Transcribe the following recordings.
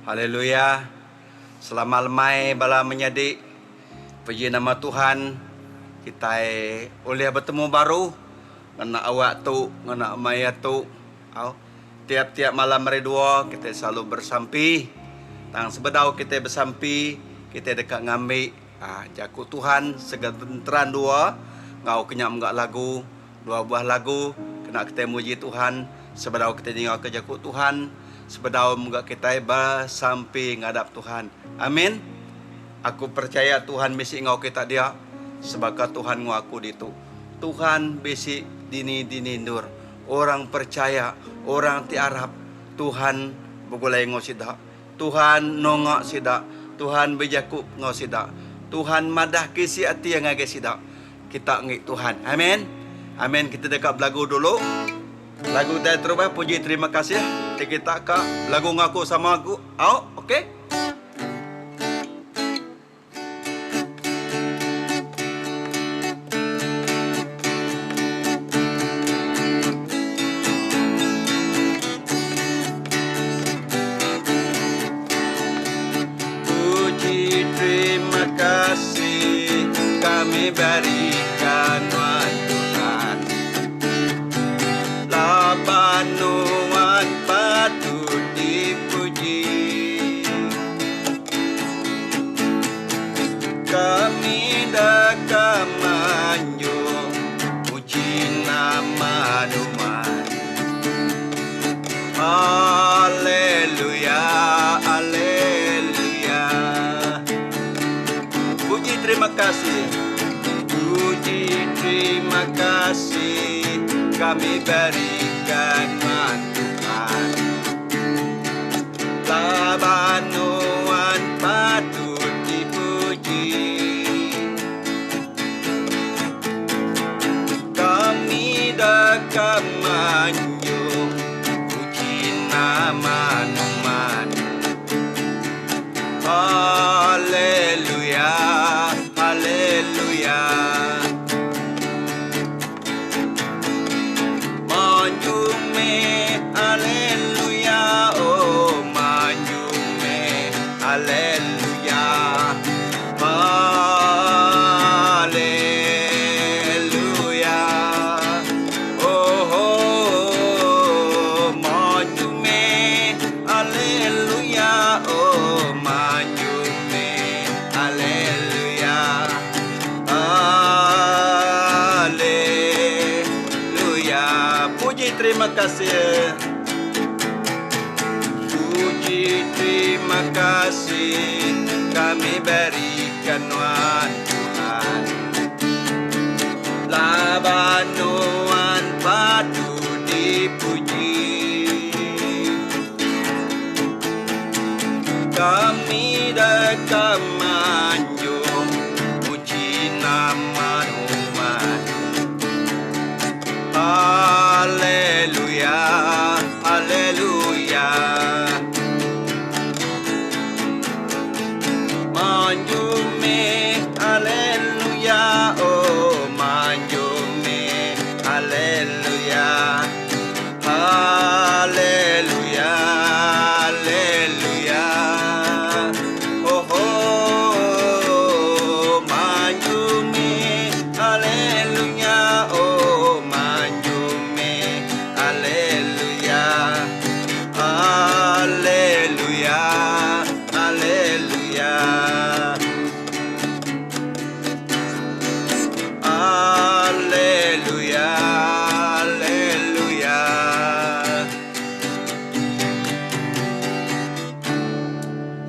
Haleluya. Selamat lemai bala menyadi. Puji nama Tuhan kitai ulih betemu baru ngena awak tu ngena maya tu. Au tiap-tiap malam hari dua kitai selalu bersampi. Tang sebedau kitai besampi kitai deka ngambi aaa jaku Tuhan segenteran dua enggau ke nya mega lagu Dua buah lagu kena kitai muji Tuhan sebedau kitai ningauka jaku Tuhan, sebedau mega kitai besampi ngadap Tuhan. Amin. Aku percaya Tuhan bisi enggau kita dia sebaka Tuhan enggau aku ditu. Tuhan bisi dini-dini endur. Orang percaya, orang ti arap, Tuhan begulai enggau sida. Tuhan nunga sida. Tuhan bejaku enggau sida. Tuhan madah kisi ati iya ngagai sida. Kita enggi Tuhan. Amen. Amen. Kita deka belagu dulu. Lagu utai terubah puji terima kasih ti kita ka belagu enggau aku sama aku. Au, okey. Puji terima kasih kami berikan nuan Tuhan Laban nuan patut dipuji Kami deka manjung muji nama nuan Haleluya, haleluya. Puji terima kasih. Puji terima kasih kami berikan nuan Tuhan. Laban nuan patut dipuji. Kami deka manjung puji nama nuan. Haleluya, haleluya. Manjung meh haleluya, oh manjung meh haleluya. Haleluya. Oh, oh maju meh haleluya. Oh maju meh haleluya. Haleluya. Puji terima kasih. Puji terima kasih kami berikan nuan Tuhan Laban nuan patut dipuji Kami deka manjung muji nama nuan Haleluya, haleluya. Manjung meh haleluya, oh manjung meh haleluya. Haleluya, haleluya. Oh, oh manjung meh haleluya, oh manjung meh haleluya. Haleluya, haleluya. Aleluya, aleluya.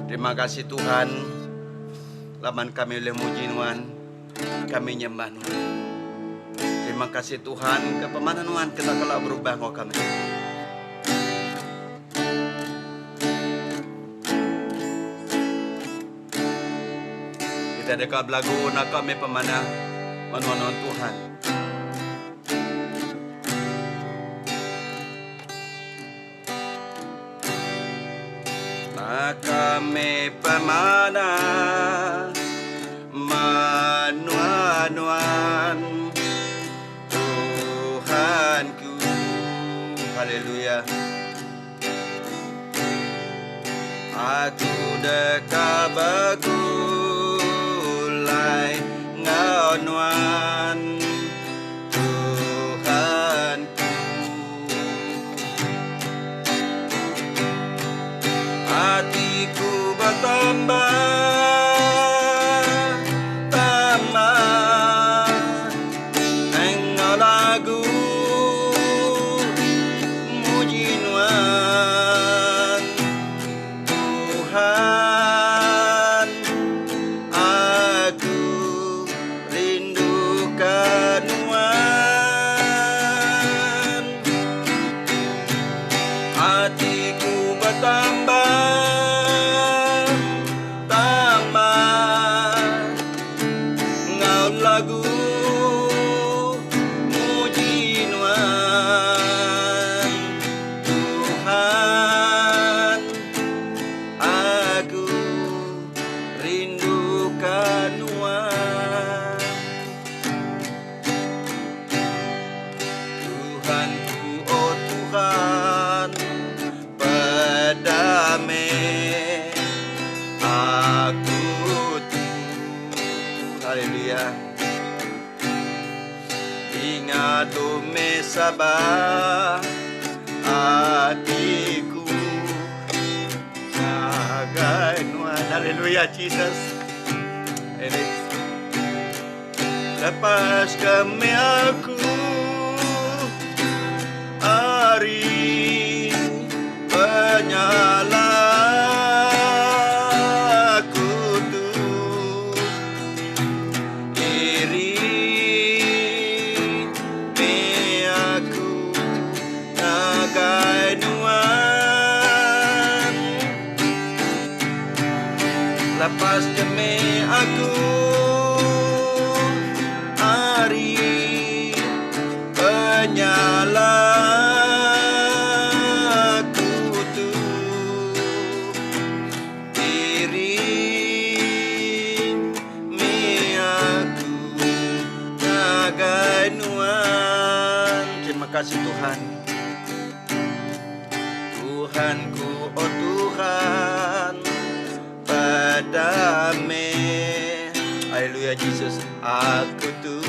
Terima kasih Tuhan laban kami ulih muji nuan, kami nyembah nuan. Terima kasih Tuhan ke pemanah nuan kena kala berubah enggau kami. Kita deka belagu naka meh pemanah menua nuan Tuhan. Naka meh pemanah menua nuan Tuhanku. Haleluya. Aku deka begulai enggau Nuan, Tuhanku. Atiku betambah tambah enggau lagu muji Nuan Tuhan aku rinduka Nuan. Atiku betambah tambah enggau lagu muji Nuan Tuhan aku rinduka Nuan. Tuhanku oh Tuhan peda meh aku tu. Haleluya. Ingat tu meh sabar atiku ngagai nuan. Haleluya Jesus. Amen. Lepas kami aku ari penyalah aku tu iri me aku ngagai nuan. Lepas demi aku ari penyalah ku tu Diri mi aku ngagai nuan. Terima kasih Tuhan. Tuhanku oh Tuhan peda meh Haleluya Jesus aku tu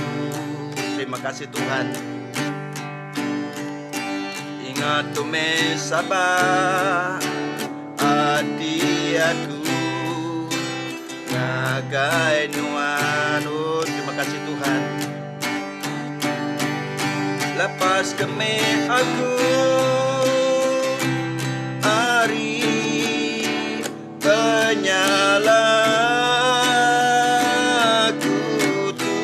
Terima kasih Tuhan Ingat tu meh sabar ati aku ngagai nuan oh terima kasih Tuhan Lepas ke meh aku ari penyalah ku tu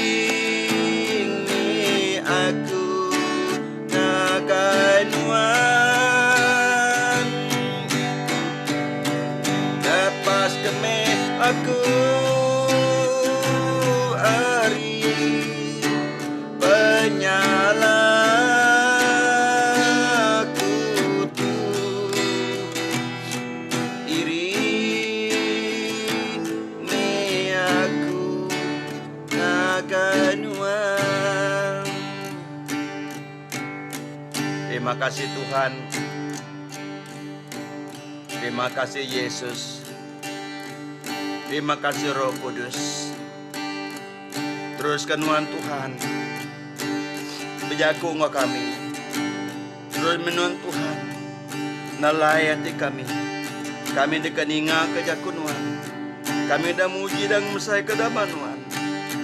Iring ni aku ngagai nuan Lepas ke meh aku ari penyalah ku tu Iring meh aku ngagai nuan. Terima kasih Tuhan. Terima kasih Yesus. Terima kasih Roh Kudus. Teruskan nuan Tuhan. Bejaku enggau kami. Terus menun Tuhan. Nalai ati kami. Kami deka ninga ke jaku nuan. Kami dah muji dan ngemesai ke dama nuan.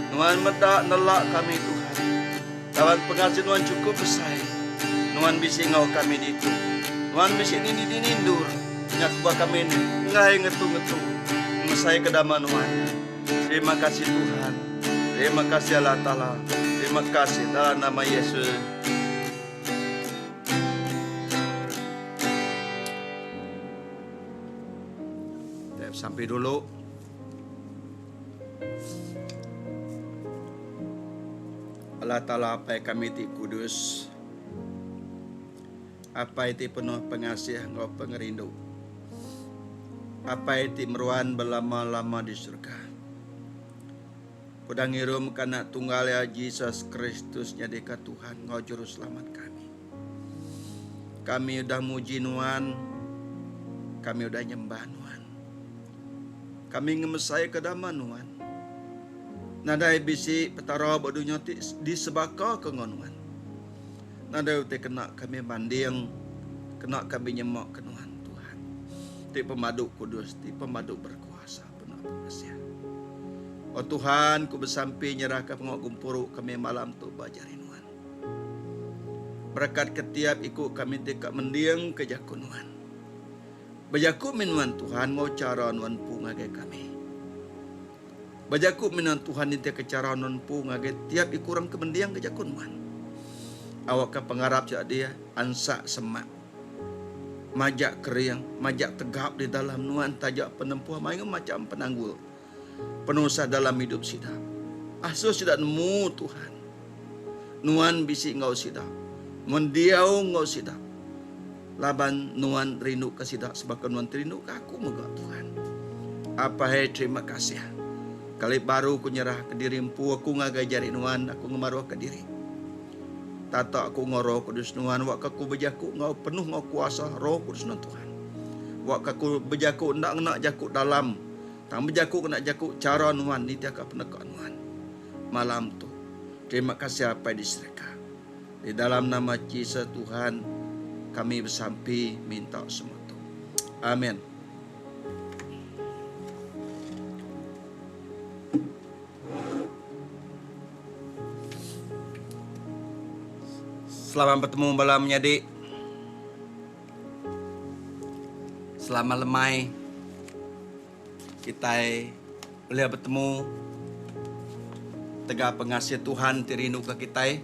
Nuan meda nelak kami Tuhan. Laban pengasih nuan chukup besai. Nuan bisi enggau kami ditu. Nuan bisi dini dini endur. Nya kebuah kami enggai ngetu ngetu ngemesai ke dama nuan. Terima kasih Tuhan. Terima kasih Allah Taala. Terima kasih dalam nama Yesus. Sampai dulu. Allah Taala Apai kami ti kudus, Apai ti penuh pengasih enggau pengerindu, Apai ti meruan belama-lama di surga. Udah ngirumka Anak Tunggal Iya Jesus Kristus nyadika Tuhan enggau Juruselamat kami. Kami udah muji Nuan, kami udah nyembah Nuan. Kami ngemesaika dama Nuan. Nadai bisi Petara ba dunya ti disebakaka enggau Nuan. Nadai utai kena kami banding, kena kami nyemaka Nuan, Tuhan, ti pemadu kudus, ti pemadu berkuasa penuh pengasih. O Tuhan, ku besampi nyerahka pengawa gempuru kami malam tu ba jari Nuan. Berekatka tiap iku kami ti ka mendingka jaku Nuan. Bejaku mih Nuan Tuhan enggau chara Nuan empu ngagai kami. Bejaku mih Nuan Tuhan nitihka chara Nuan empu ngagai tiap iku orang ke mendingka jaku Nuan. Awakka pengarap sida dia ansak semak, majak kering, majak tegap di dalam Nuan taja penempuh mayuh macham penanggul. Penusah dalam idup sida. Asuh sida nemu Tuhan. Nuan bisi enggau sida. Nuan diau enggau sida. Laban Nuan rinduka sida sebaka Nuan ti rinduka aku mega Tuhan. Apai terima kasih. Kali baru ku nyerahka diri empu aku ngagai jari Nuan aku ngemaruhka diri. Tata aku enggau Roh Kudus Nuan wak ka aku bejaku enggau penuh enggau kuasa Roh Kudus Nuan Tuhan. Wak ka aku bejaku enda ngena jaku dalam Tang bejaku kena jaku chara nuan nitihka peneka nuan malam tu. Terima kasih Apai di serega. Di dalam nama Jesus Tuhan kami besampi minta semua tu. Amen. Selamat betemu bala menyadi. Selamat lemai kitai ulih betemu tegal pengasih Tuhan ti rinduka kitai.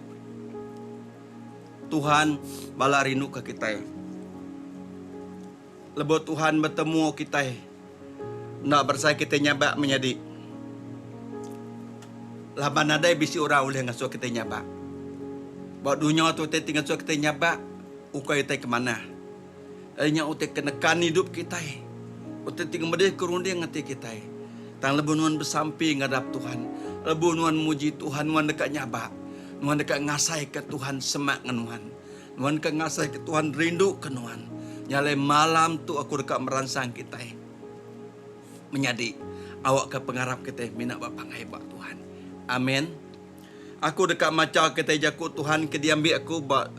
Tuhan bala rinduka kitai. Lebuh Tuhan betemu kitai enda berasai kitai nyabak menyadi laban nadai bisi orang ulih ngasuh kitai nyabak. Ba dunya tu utai ti ngasuh kitai nyabak ukai utai ke manah. Iya nya utai ke nekan idup kitai, utai ti ngemedihka runding ati kitai. Tang lebuh nuan besampi ngadap Tuhan, lebuh nuan muji Tuhan nuan deka nyabak, nuan deka ngasaika Tuhan semak ngan nuan. Nuan ke ngasaika Tuhan rinduka nuan. Nya alai malam tu aku deka meransang kitai menyadi awakka pengarap kitai mina ba pangai ba Tuhan. Amen. Aku deka macha kitai jaku Tuhan ke diambi aku ba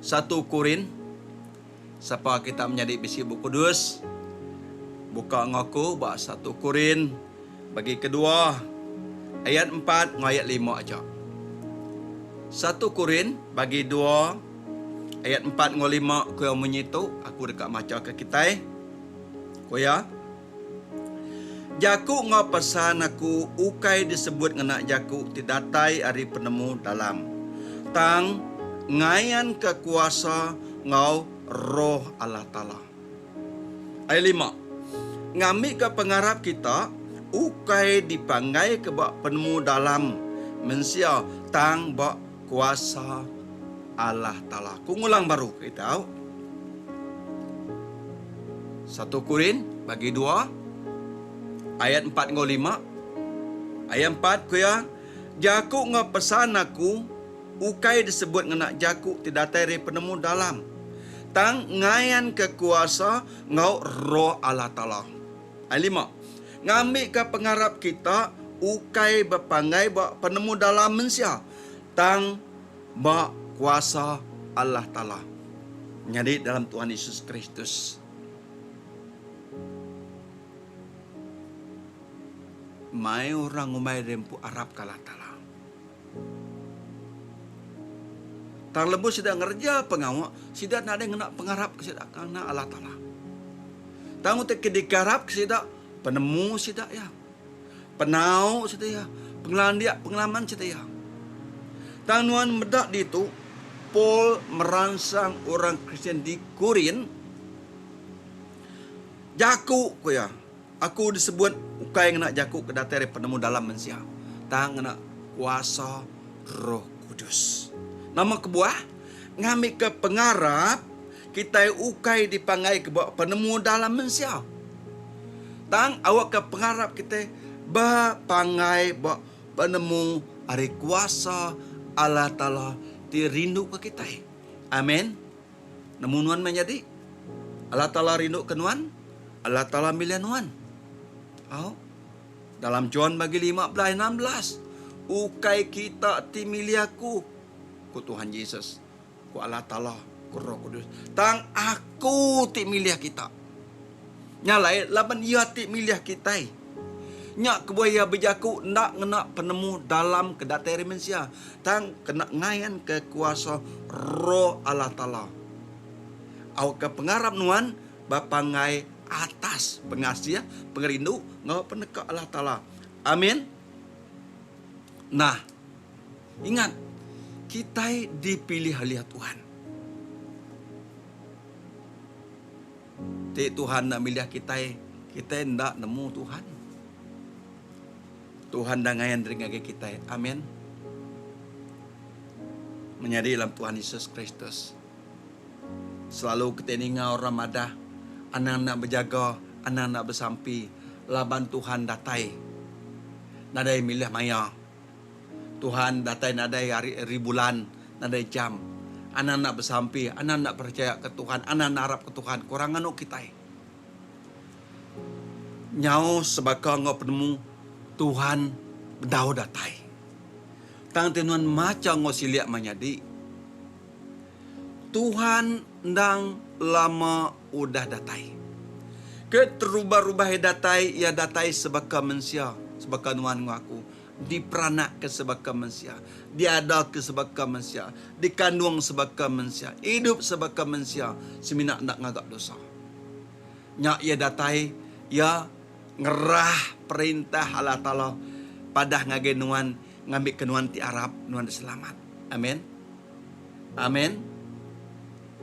satu Korin. Sapa kita menyadi bisi Bup Kudus? Buka enggau aku ba satu Korin bagi kedua ayat empat enggau ayat lima aja. Satu Korin bagi dua ayat empat enggau lima ku iya munyi tu, aku deka macha ke kitai. Ku iya, Jaku enggau pesan aku ukai disebut ngena jaku ti datai ari penemu dalam, tang ngayanka kuasa enggau Roh Allah Taala. Ayat lima, Ngambika pengarap kita ukai dipanggaika ba penemu dalam mensia tang ba kuasa Allah Taala. Ku ngulang baru kita au. Satu Korin bagi dua ayat empat enggau lima. Ayat empat ku iya, Jaku enggau pesan aku ukai disebut ngena jaku ti datai ari penemu dalam, tang ngayanka kuasa enggau Roh Allah Taala. Ayat lima, Ngambika pengarap kita ukai bepanggai ba penemu dalam mensia, tang ba kuasa Allah Taala. Nyadi dalam Tuhan Yesus Kristus. Mai orang ngumbai diri empu arapka Allah Taala. Tang lebuh sida ngereja pengawa, sida nadai ngena pengarap ke sida ngena Allah Taala. Tang utai ke dikarap ke sida, penemu sida iya, penau sida iya, pengelandik pengalaman sida iya. Tang nuan meda ditu, Paul meransang orang Kristian di Korint, Jaku, ku iya, Aku disebut ukai ngena jaku ke datai ari penemu dalam mensia, tang ngena kuasa Roh Kudus. Nama kebuah? Ngambika pengarap kitai ukai dipanggaika ba penemu dalam mensia, tang awakka pengarap kitai bepanggai ba penemu ari kuasa Allah Taala ti rinduka kitai. Amen. Nemu nuan meh nyadi. Allah Taala rindu ke nuan, Allah Taala milih nuan. Au. Dalam John bagi 15 ayat 16, Ukai kita ti milih aku, ku Tuhan Jesus, ku Allah Taala, ku Roh Kudus, tang aku ti milih kita. Nya alai laban Iya ti milih kitai. Nya kebuah Iya bejaku enda ngena penemu dalam ke datai ari mensia, tang kena ngayanka kuasa Roh Allah Taala. Awakka pengarap nuan bepanggai atas pengasih, pengerindu enggau peneka Allah Taala. Amin. Nah, ingat, kitai dipilih oleh Tuhan. Ti Tuhan enda milih kitai, kitai enda nemu Tuhan. Tuhan enda ngayan diri ngagai kitai. Amin. Menyadi dalam Tuhan Yesus Kristus. Selalu kitai ninga orang madah, Anang enda bejaga, anang enda besampi, laban Tuhan datai nadai milih maya. Tuhan datai nadai hari ari bulan, nadai jam. Anang enda besampi, anang enda percaya ke Tuhan, anang enda arap ke Tuhan, ku orang nganu kitai. Nyau sebaka enggau penemu Tuhan bedau datai. Tang ti nuan macha enggau silik menyadi. Tuhan endang lama udah datai. Ke terubah-rubah iya datai, iya datai sebaka mensia, sebaka nuan enggau aku, diperanakka sebaka mensia, diadaka sebaka mensia, dikandung sebaka mensia, idup sebaka mensia, semina enda ngaga dosa. Nya iya datai, iya ngerah perintah Allah Taala padah ngagai nuan ngambika nuan ti arap, nuan diselamat. Amen. Amen.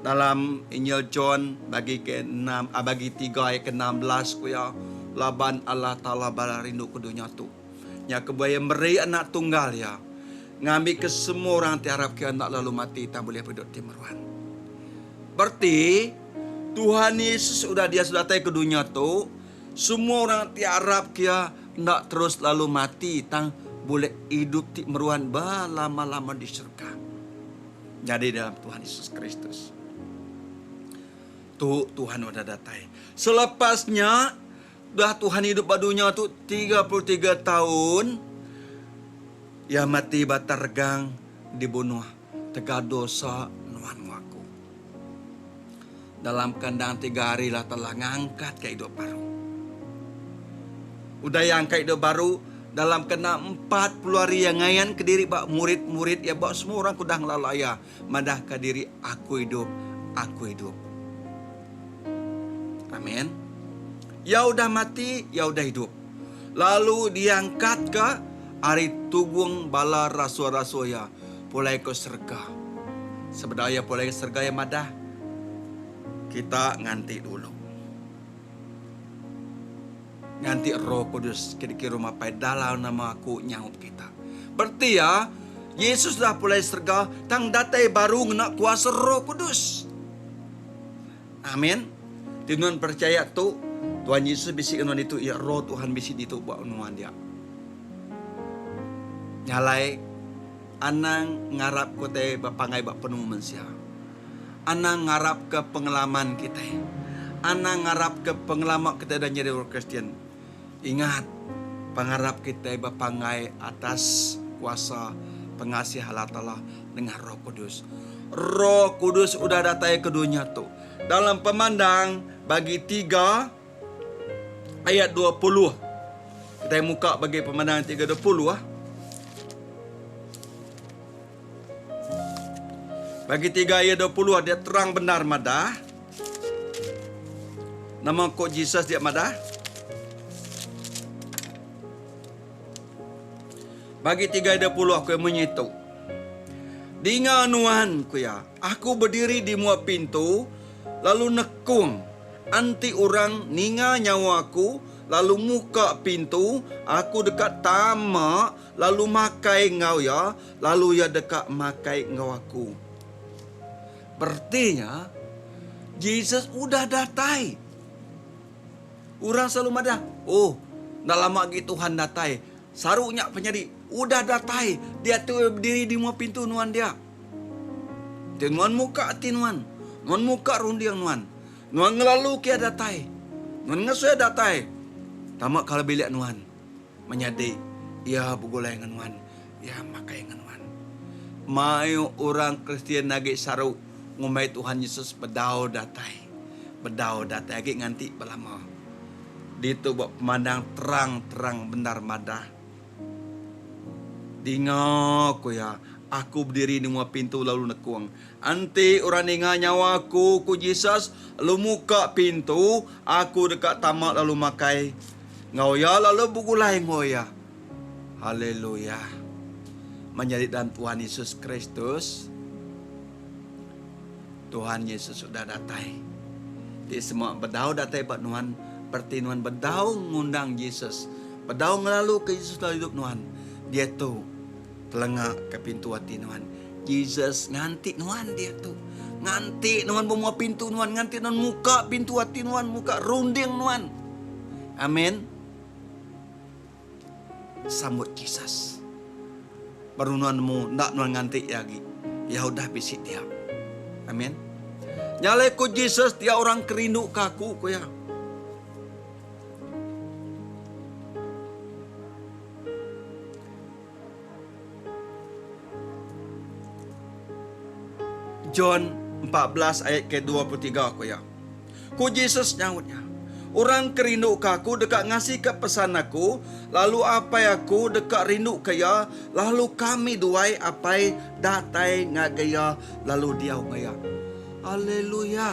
Dalam Injil John bagi ke enam ah, bagi tiga ayat ke 16 ku iya, laban Allah Taala bala rindu ke dunya tu. Nya kebuah iya meri anak tunggal iya ngambika semua orang ti arap ke iya enda lalu mati tang bulih pengidup ti meruan. Berti Tuhan Yesus udah dia sudah datai ke dunya tu, semua orang ti arap ke iya enda terus lalu mati tang bulih idup ti meruan belama-lama di serega. Nyadi dalam Tuhan Yesus Kristus. Tu Tuhan udah datai. Selepas nya, udah Tuhan idup ba dunya tu 33 taun, iya mati ba regang dibunuh tegal dosa nuan enggau aku. Dalam kandang tiga hari lah telah ngangkatka idup baru. Udah iya angkat idup baru, dalam kena 40 hari iya ngayanka diri ba murid-murid iya ba semua orang ke udah ngelala iya, madahka diri aku idup, aku idup. Amin. Iya udah mati, iya udah idup. Lalu diangkatka ari tugung bala rasul-rasul iya pulai ke serega. Sebedau iya pulai ke serega iya madah, Kita nganti dulu. Nganti Roh Kudus ke dikirum Apai dalam nama aku nyaup kita. Bereti iya, Jesus udah pulai serega tang datai baru ngena kuasa Roh Kudus. Amin. Ti nuan percaya tu, Tuhan Yesus bisi ke nuan ditu, iya Roh Tuhan bisi ditu ba nuan dia. Nya alai anang ngarap ke utai bepanggai ba penemu mensia. Anang ngarap ke pengalaman kitai. Anang ngarap ke pengelama kitai udah nyadi orang Kristian. Ingat, pengarap kitai bepanggai atas kuasa pengasih Allah Taala nengah Roh Kudus. Roh Kudus udah datai ke dunya tu. Dalam Pemandang bagi tiga ayat 20. Kitai muka bagi Pemandang tiga 20 ah. Bagi tiga ayat 20 dia terang bendar madah. Nama ko Jesus dia madah? Bagi tiga ayat 20 aku yang munyi tu. Dinga nuan, ku iya, aku bediri di mua pintu lalu nekung. Enti orang ninga nyawa aku lalu muka pintu, aku deka tama lalu makai enggau iya, lalu iya deka makai enggau aku. Bereti nya, Jesus udah datai. Orang selalu madah, Oh, enda lama agi Tuhan datai. Saru nya penyadi, udah datai, diatu iya bediri di mua pintu nuan dia. Enti nuan muka ati nuan, Nuan muka runding nuan. Nuan ngelalu ke iya datai. Nuan ngesu iya datai. Tama kala bilik nuan. Menyadi iya begulai enggau nuan. Iya makai enggau nuan. Mayuh orang Kristian agi saru ngumbai Tuhan Jesus bedau datai. Bedau datai agi nganti belama. Ditu ba pemandang terang-terang bendar madah. Dinga, ku iya, Aku bediri nunga pintu lalu nekung. Enti orang ninga nyawa aku, ku Jesus, lalu muka pintu, aku deka tama lalu makai enggau iya lalu begulai enggau iya. Haleluya! Menyadi dalam Tuhan Yesus Kristus, Tuhan Yesus udah datai. Ti sema bedau datai ba nuan, bereti nuan bedau ngundang Jesus, bedau ngelaluka Jesus dalam idup nuan. Diatu, telenga ke pintu ati nuan. Jesus nganti nuan diatu. Nganti nuan bemua pintu nuan, nganti nuan muka pintu ati nuan, muka runding nuan. Amin. Sambut Jesus. Baru nuan nemu enda nuan nganti iya agi. Iya udah bisi dia. Amin. Nya alai ku Jesus dia orang ke rinduka aku, ku iya. John 14 ayat ke 23 ku iya. Ku Jesus nyaut iya, Orang ke rinduka aku deka ngasika pesan aku, lalu Apai aku deka rinduka iya, lalu kami duai Apai datai ngagai iya lalu diau enggau iya. Aleluya!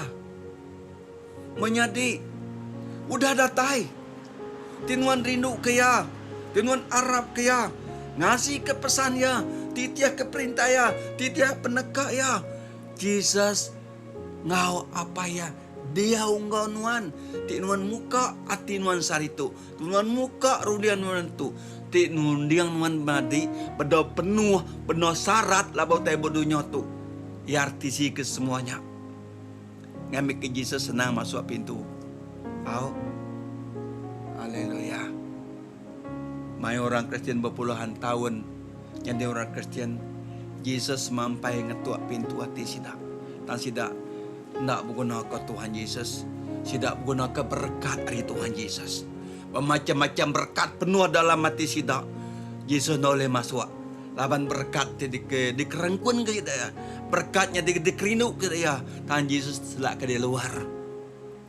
Menyadi, udah datai. Ti nuan rinduka iya, ti nuan arapka iya, ngasika pesan iya, titihka perintah iya, titihka peneka iya, Jesus Enggau Apai iya diau enggau nuan, ti nuan muka ati nuan sehari tu, ti nuan muka runding nuan tu, ti runding nuan madi bedau penuh penuh sarat laban utai ba dunya tu. Iya rtisi ke semua nya. Ngambika Jesus senang masuk pintu. Au. Haleluya. Mayuh orang Kristian bepuluhan taun nyadi orang Kristian, Jesus semampai ngetuk pintu ati sida. Tang sida enda begunaka Tuhan Jesus, sida begunaka berekat ari Tuhan Jesus. Bemacham-macham berekat penuh dalam ati sida, Jesus enda ulih masuk laban berekat ti dikerengkunka sida iya, berekat nya dikerinduka sida iya, tang Jesus selaka di luar.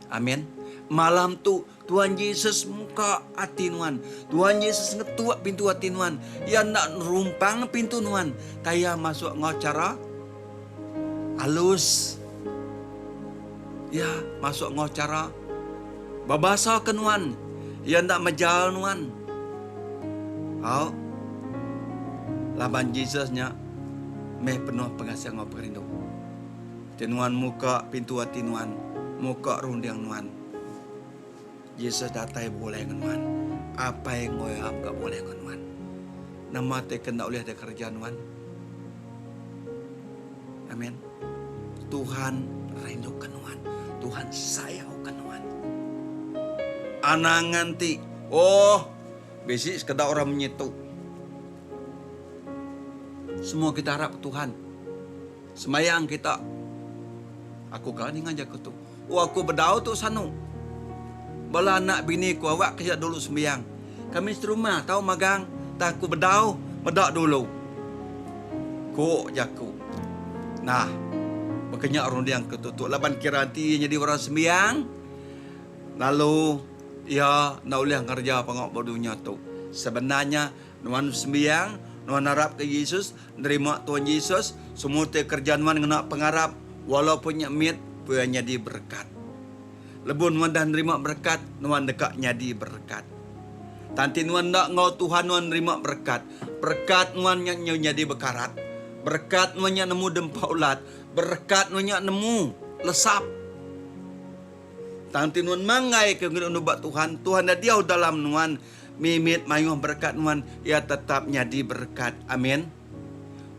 Amin. Malam tu Tuhan Jesus muka ati nuan. Tuhan Jesus ngetuk pintu ati nuan. Iya enda nerumpang pintu nuan. Tang iya masuk enggau chara alus. Iya masuk enggau chara bebasa ke nuan. Iya enda mejal nuan. Au. Laban Jesus nya meh penuh pengasih enggau pengerindu. Ti nuan muka pintu ati nuan, muka runding nuan. Jesus datai begulai enggau nuan. Apai enggau iya mega begulai enggau nuan. Nama ti ke enda ulih dikereja nuan? Amin. Tuhan rinduka nuan. Tuhan sayauka nuan. Anang nganti, oh, bisi sekeda orang munyi tu. Semua kita arap Tuhan. Sembayang kita. Aku ka ninga jaku tu. Oh aku bedau tu sanu. Bala anak bini ku awak ke sida dulu sembiang. Kami serumah tau magang tang aku bedau meda dulu. Ku jaku. Nah, baka nya runding ke tu tu laban kira enti iya nyadi orang sembiang lalu iya enda ulih ngereja pengawa ba dunya tu. Sebenarnya nuan sembiang, nuan arap ke Jesus, Nerima Tuhan Jesus, semua utai kereja nuan ngena pengarap, walaupun nya mit, pia nyadi berekat. Lebuh nuan dah nerima berekat, nuan deka nyadi berekat. Tang enti nuan enda enggau Tuhan nuan nerima berekat, berekat nuan nya nyau nyadi bekarat. Berekat nuan nya nemu dempa ulat, berekat nuan nya nemu lesap. Tang enti nuan manggai ke ngena nuba Tuhan, Tuhan dah diau dalam nuan, Mimit mayuh berekat nuan, iya tetap nyadi berekat. Amin.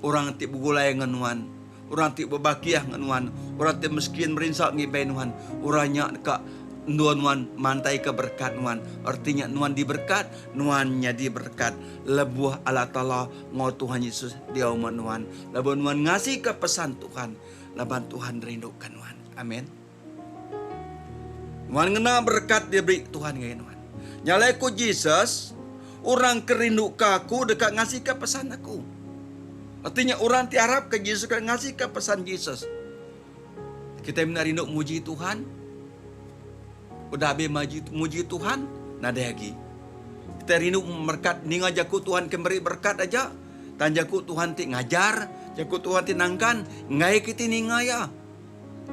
Orang ti begulai enggau nuan, orang ti bebakih enggau nuan, orang ti meskin merinsa ngibai nuan, orang nya deka endur nuan mantaika berekat nuan. Reti nya nuan diberekat, nuan nyadi berekat lebuh Allah Taala enggau Tuhan Yesus diau meh nuan. Lebuh nuan ngasika pesan Tuhan. Laban Tuhan rinduka nuan. Amin. Nuan ngena berekat diberi Tuhan ngagai nuan. Nya alai ku Jesus, Orang ke rinduka aku deka ngasika pesan aku. Reti nya orang ti arapka Jesus deka ngasika pesan Jesus. Kitai menda rindu muji Tuhan. Udah abis muji Tuhan, nadai agi. Kitai rindu merekat ninga jaku Tuhan ke meri berekat aja. Tang jaku Tuhan ti ngajar, jaku Tuhan ti nangkan, enggai kitai ninga iya.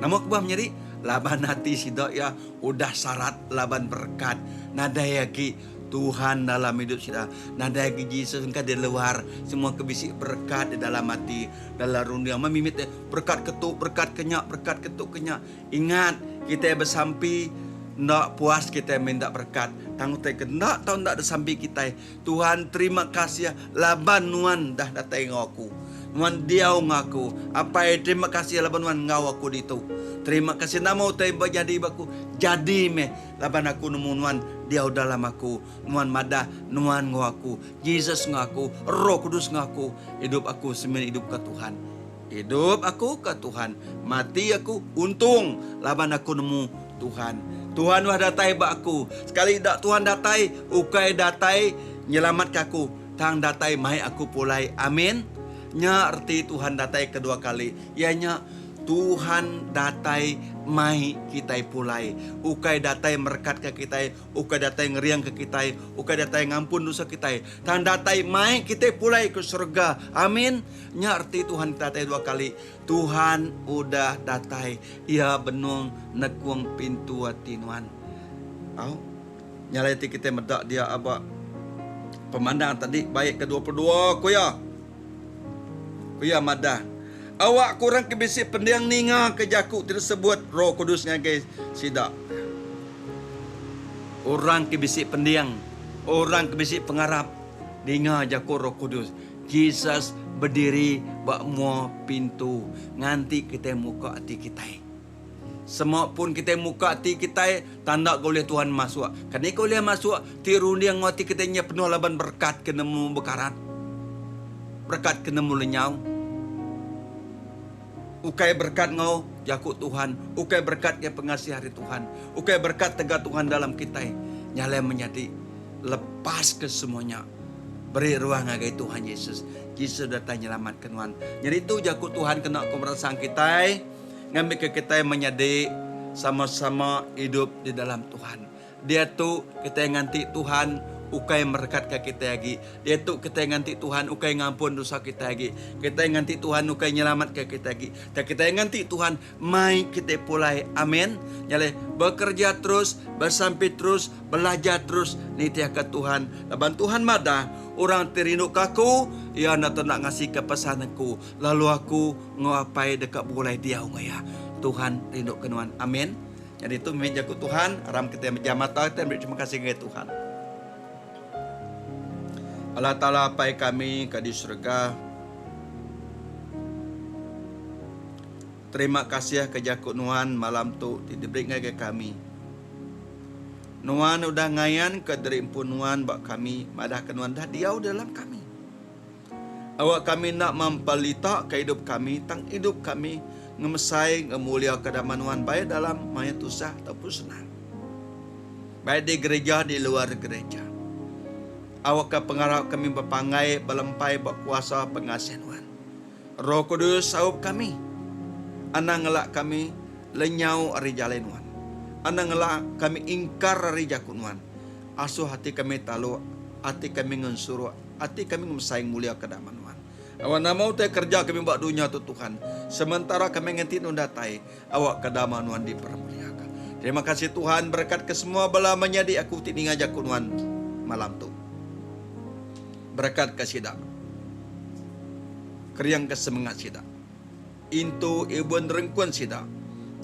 Nama kebuah menyadi? Laban ati sida iya udah sarat laban berekat. Nadai agi Tuhan dalam idup sida. Nadai agi Jesus engka di luar. Semua ke bisi berekat di dalam ati, dalam runding. Meh mimit deh, berekat ke tu, berekat ke nya, berekat ke tu ke nya. Ingat, kitai besampi enda puas kitai minta berekat. Tang utai ke enda tau enda disampi kitai, Tuhan terima kasih laban nuan dah datai enggau aku. Nuan diau enggau aku. Apai terima kasih laban nuan enggau aku ditu. Terima kasih nama utai ba jadi ba aku jadi meh laban aku nemu nuan diau dalam aku. Nuan madah nuan enggau aku. Jesus enggau aku. Roh Kudus enggau aku. Idup aku semina idup ka Tuhan. Idup aku ka Tuhan. Mati aku untung laban aku nemu Tuhan. Tuhan udah datai ba aku. Sekali ida Tuhan datai, ukai datai nyelamatka aku, tang datai mai aku pulai. Amin. Nya reti Tuhan datai kedua kali, iya nya Tuhan datai mai kitai pulai. Ukai datai merekatka kitai, Ukai datai ngeringka kitai, ukai datai ngampun dosa kitai, tang datai mai kitai pulai ke serega. Amin. Nya reti Tuhan datai dua kali. Tuhan udah datai. Iya benung nekung pintu ati nuan. Au. Nya alai ti kitai meda dia aba pemandang tadi baik ke 22 ku iya. Ku iya madah, Awak ke orang ke bisi pending ninga ke jaku ti disebut Roh Kudus ngagai sida. Orang ke bisi pending, orang ke bisi pengarap ninga jaku Roh Kudus. Jesus bediri ba mua pintu nganti kitai muka ati kitai. Sema pun kitai muka ati kitai, tanda ke ulih Tuhan masuk. Keni ke ulih masuk ti runding enggau ati kitai nya penuh laban berekat ke nemu bekarat, berekat ke nemu lenyau. Ukai berekat enggau jaku Tuhan, ukai berekat ngagai pengasih ari Tuhan, ukai berekat tega Tuhan dalam kitai. Nya alai menyadi, lepaska semua nya. Beri ruang ngagai Tuhan Yesus. Jesus datai nyelamatka nuan. Nyadi tu jaku Tuhan kena ku meransang kitai ngambika kitai menyadi sama-sama idup di dalam Tuhan. Diatu kitai nganti Tuhan ukai merekatka kitai agi. Diatu kitai nganti Tuhan ukai ngampun dosa kitai agi. Kitai nganti Tuhan ukai nyelamatka kitai agi. Tang kitai nganti Tuhan mai kitai pulai. Amin. Nya alai bekereja terus, besampi terus, belajar terus nitihka Tuhan. Laban Tuhan madah, Orang ti rinduka Aku, iya enda tau enda ngasika pesan Aku, lalu Aku enggau Apai deka begulai diau enggau iya. Tuhan rinduka nuan. Amin. Nyadi tu mih jaku Tuhan, aram kitai mejam mata kitai meri terima kasih ngagai Tuhan. Allah Taala Apai kami ke di serega, terima kasih ke jaku Nuan malam tu ti diberi ngagai kami. Nuan udah ngayanka diri empu Nuan ba kami, madahka Nuan dah diau dalam kami. Awak kami enda mempelitaka idup kami, tang idup kami ngemesai ngemuliaka dama Nuan baik dalam maya tusah tauka senang. Baik di gereja di luar gereja. Awakka pengarap kami bepanggai belempai ba kuasa pengasih Nuan. Roh Kudus saup kami. Anang ngelak kami lenyau ari jalai Nuan. Anang ngelak kami ingkar ari jaku Nuan. Asuh ati kami taluk, ati kami ngensuruk. Ati kami ngemesai ngemuliaka dama Nuan. Awak nama utai kereja kami ba dunya tu Tuhan. Sementara kami ngenti Nuan datai, awakka dama Nuan dipermuliaka. Terima kasih Tuhan berekatka semua bala menyadi aku ti ninga jaku Nuan malam tu. Berekatka sida. Keringka semengat sida. Intu ibun rengkun sida.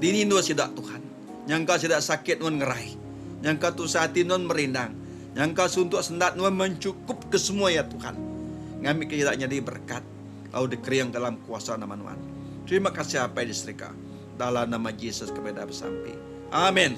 Dini endur sida Tuhan. Nyangka sida sakit nuan ngerai. Nyangka tusah ati nuan merindang. Nyangka suntuk sendat nuan mencukup ke semua iya Tuhan. Ngambika sida nyadi berekat lalu dikering dalam kuasa nama nuan. Terima kasih Apai di serega. Dalam nama Jesus kami dah besampi. Amin.